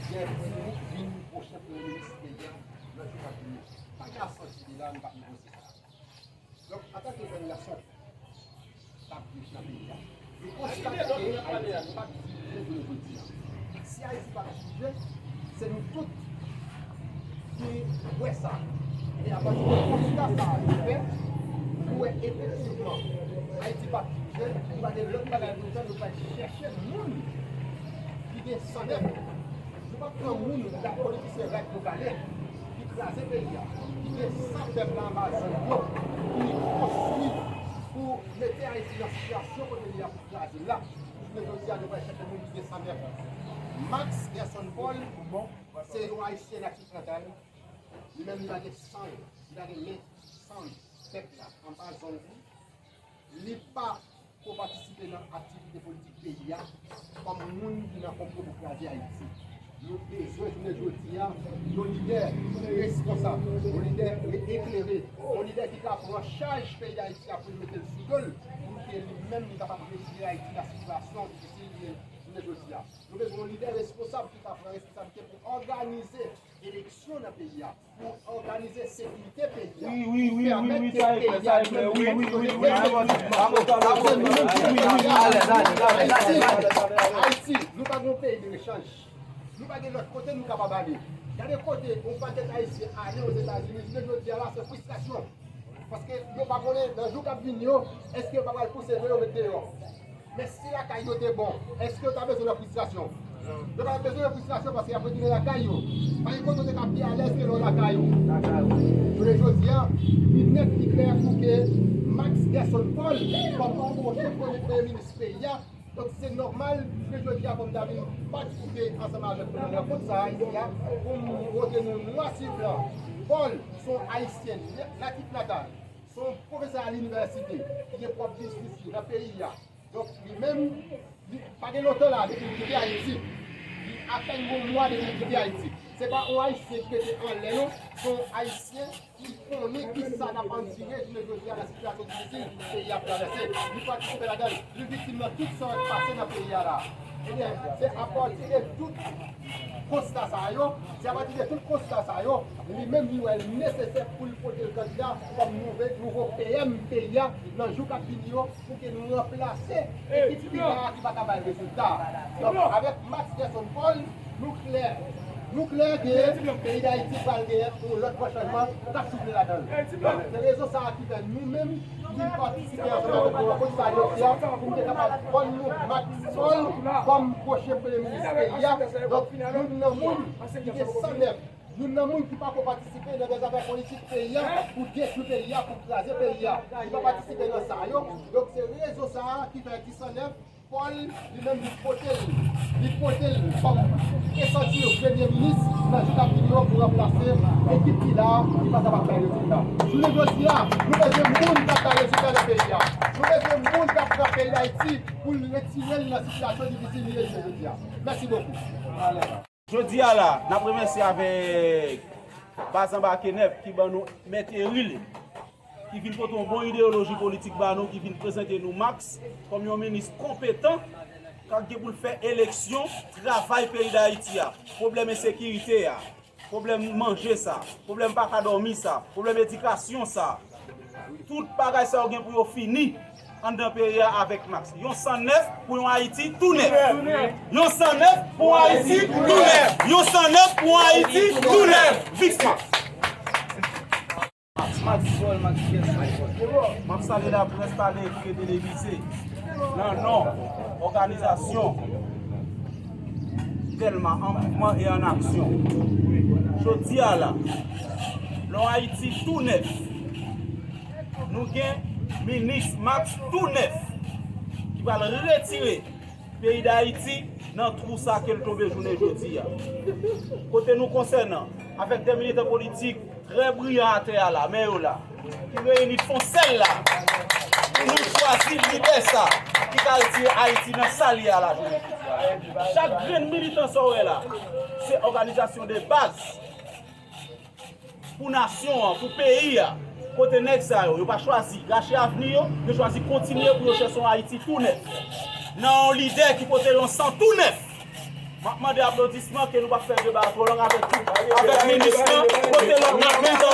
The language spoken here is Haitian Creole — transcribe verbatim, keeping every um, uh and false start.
Pierre Primo vin pwochen premye minis peyi a nan jou k ap vini. Pa gen asanti de la, nou p ap negosye sa. Donk, antanke jèn gason k ap viv nan peyi a, nou konstate ke Ayiti pa dirije jounen jodi a. Si Ayiti pa dirije, se nou tout ki wè sa. E apati de konsta sa a nou fè, nou wè efektivman Ayiti p ap dirije, nou pa gen lòt bagay pou nou fè, nou pral chèche moun ki gen san nèf. Nou p ap pran moun, politisyen rèk nou pale, ki kraze peyi a, ki gen san pèp la anba zang yo, ki konstwi pou mete Ayiti nan sitiyasyon kote li a pou kraze l la. Jounen jodi a, nou pral chèche moun ki gen san nèf. Max Gerson Paul, se yon Ayisyen natif natal. Li menm, li pa gen san, li pa gen len san pèp la anba zong li. Li pa ko patisipe nan aktivite politik peyi a kòm moun ki nan konplo pou kraze Ayiti. Nou bezwen jounen jodi a yon lidè responsab, yon lidè eklere, yon lidè ki ka pran chaj peyi Dayiti a pou l mete l sou do l, pou ke li menm li kapab retire Ayiti nan sitiyasyon difisil li ye jounen jodi a. Nou bezwen yon lidè responsab ki ka pran responsablite pou òganize eleksyon nan peyi a, pou òganize sekirite peyi a, pou pèmèt ke peyi a li menm li fonksyone efektivman. Ayiti, nou pa gen yon peyi de rechanj. Nou pa gen lòt kote nou kapab ale. Gade kote yon pakèt Ayisyen ale Ozetazini, jounen jodi a la, se fristrasyon. Paske yo pa konnen nan jou k ap vini yo, èske yo pa pral pouse yo, yo met deyò. Men si lakay yo te bon, èske yo ta bezwen nan fristrasyon? Yo pa bezwen nan fristrasyon paske y ap retounen lakay yo. Pa gen kote yo te ka pi alèz ke lè yo lakay yo. Jounen jodi a, li nèt, li klè pou ke Max Gerson Paul, kòm pwochen premye, premye minis peyi a, donk se nòmal, jounen jodi a, pou m ta vin patisipe ansanm avèk nou nan rankont sa a isi a, pou m montre nou nwa si blan. Paul, se yon Ayisyen natif natal, se yon pwofesè a linivèsite, ki gen pwòp biznis li nan peyi a. Donk, li menm, li pa gen lontan la depi l kite Ayiti. Li apèn gon mwa depi l kite Ayiti. Se pa yon Ayisyen ki rete anlè, non. Se yon Ayisyen ki konnen ki sa n ap andire jounen jodi a nan sitiyasyon difisil peyi a ap travèse. Li patisipe ladan l. Li viktim nan tout sa k pase nan peyi a la. Ebyen, se apati de tout konsta sa yo, se apati de tout konsta sa yo, li menm li wè l nesesè pou l pote l kandida kòm nouve, nouvo P M peyi a nan jou k ap vini yo, pou ke nou ranplase ekip ki la a ki pa ka bay rezilta. Donk, avèk Max Gerson Paul, nou klè, nou klè ke peyi Dayiti pral gen yon lòt bon chanjman k ap soufle ladan l. Donk, se rezon sa a ki fè nou menm, vin patisipe ansanm avèk nou rankont sa a jodi a, pou nou te kapab pran nou Max Paul kòm pwochen premye minis peyi a. Donk, youn nan moun ki gen san nèf, youn nan moun ki pa ko patisipe nan dèzafè politik peyi a, pou detwi peyi a, pou kraze peyi a. Li pa patisipe nan sa yo. Donk, se rezon sa a ki fè di san nèf, Paul, li menm, li pote l, li pote l kòm esantiyon premye minis nan jou k ap vini yo pou ranplase ekip ki la a, ki pa kapab bay rezilta. Jounen jodi a, nou bezwen moun k ap bay rezilta nan peyi a. Nou bezwen moun k ap pran peyi Dayiti pou l retire l nan sitiyasyon difisil li ye jounen jodi a. Mèsi bokou. Jodi a la, n ap remèsye avèk Bazanba Kenèp ki ban nou Mèt Eril, ki vin pote yon bon ideyoloji politik ba nou, ki vin prezante nou Max kòm yon minis konpetan, k ap gen pou l fè eleksyon, travay peyi Dayiti a, pwoblèm ensekirite a, pwoblèm manje sa, pwoblèm pa ka dòmi sa, pwoblèm edikasyon sa. Tout bagay sa yo gen pou yo fini anndan peyi a avèk Max. Yon san nèf pou yon Ayiti tou nèf. Yon san nèf pou yon Ayiti tou nèf. Yon san nèf pou yon Ayiti tou nèf. Viv Max! Max Paul, Max Gerson. M ap salye laprès, pale ekri e televize nan non òganizasyon Dèlma an mouvman e an aksyon. Jodi a la, lè yon Ayiti tou nèf, nou gen minis Max tou nèf ki pral retire peyi Dayiti nan twou sa ke l tonbe jounen jodi a. Kote nou konsènan, avèk de militan politik trè briyan atè a la, men yo la, ki reyini fon sèl la, pou nou chwazi lidè sa, ki ka retire Ayiti nan sa l ye a la jounen jodi a. Chak grenn militan sa w wè la, se òganizasyon de baz. Pou nasyon an, pou peyi a. Kote nèg sa yo, yo pa chwazi rache avni yo, yo chwazi kontinye pou yo chèche yon Ayiti tou nèf. Nan yon lidè ki pote yon san tou nèf. M ap mande aplodisman ke nou pa fè deba twò long avèk tout, avèk minis lan, kote lòt la menm